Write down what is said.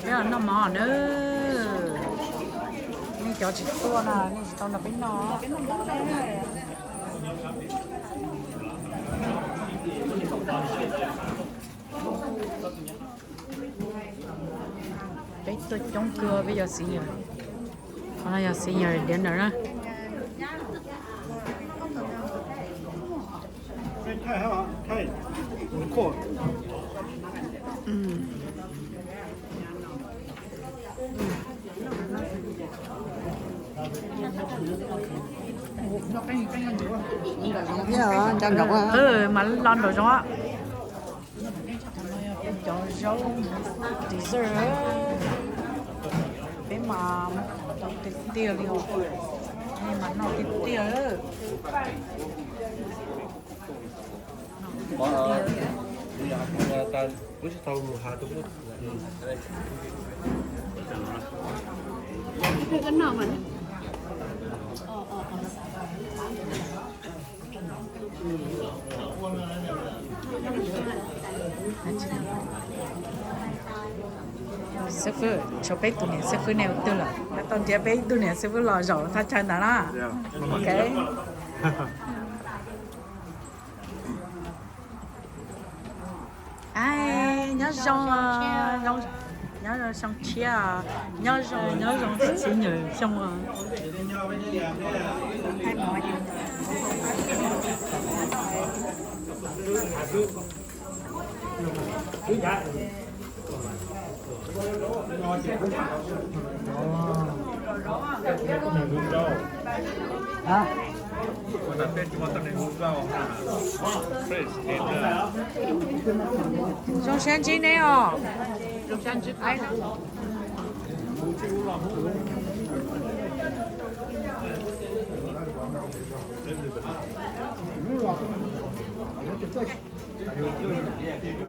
Peb los noj mov na. Nej cov tsis tuaj na, nej tsis tau nrog peb noj. Peb tuaj coob kawg, peb yog senior. Qhov no yog senior dinner na. Mas los nraum zoov. Cov zaub dessert, peb mas tau tiag tiag li os. Nej mas noj tiag tiag. Xib fwb, tshuav peb tus niam xib fwb, nej ua twg lawm? Tau nrhiav peb ib tug niam xib fwb los zaum thaj chaw ntawd na. Ok. Nyob zoo, nyob zoo xyoo tshiab, nyob zoo, nyob zoo txhiab nyuag xyoo. Zoo siab ntsib neb os.